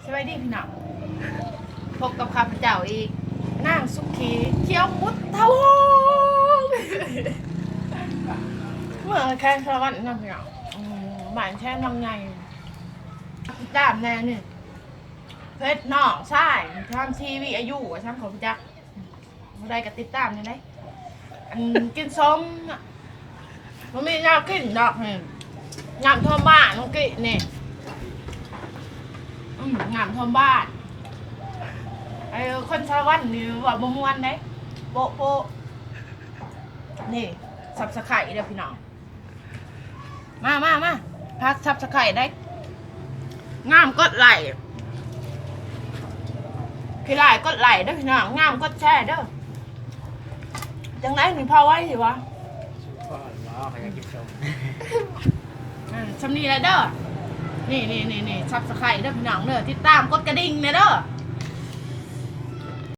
ສະບາຍດີພີ່ນ້ອງ ພົບກັບຂ້າພະເຈົ້າອີກ ນາງສຸຂີ ຂຽວມຸດທະວົງ ເມືອງແຄນສະຫວັນເນາະພີ່ນ້ອງ ອືມ ບ້ານແຄນວັງໃຫຍ່ ຕິດຕາມແດ່ນີ້ ເພຈນ້ອງຊາຍທາງທີວີອາຍຸວ່າຊັ້ນ ຂ້າພະເຈົ້າ ຜູ້ໃດກໍຕິດຕາມແດ່ເດ້ ອັນກິນສົ້ມ ບໍ່ມີແນວກິນດອກນີ້ ນ້ຳຖ້ວມບ້ານເມື່ອກີ້ນີ້ ອືມ ນ້ຳຖ້ວມບ້ານ ໄອ້ຄົນສາລະວັນນີ້ເວົ້າບໍ່ມ່ວນເດ້ ໂປະໆ ນີ້ Subscribe ເດີພີ່ນ້ອງ ມາ ມາ ມາ ຝາກ Subscribe ໄດ້ ງາມກົດໄລ້ ຂີ້ລ້າຍກົດໄລ້ເດີພີ່ນ້ອງ ງາມກົດແຊເດີ ຈັ່ງໃດນີ້ພໍໄວຢູ່ຫວາ ພໍແລ້ວ ຂ້ອຍຢາກກິນສົ້ມ ເອີ ຊ່ຳນີ້ແຫຼະເດີ ນີ້ ນີ້ ນີ້ ນີ້ Subscribe ເດີພີ່ນ້ອງເດີ ຕິດຕາມ ກົດກະດິ່ງແດ່ເດີ.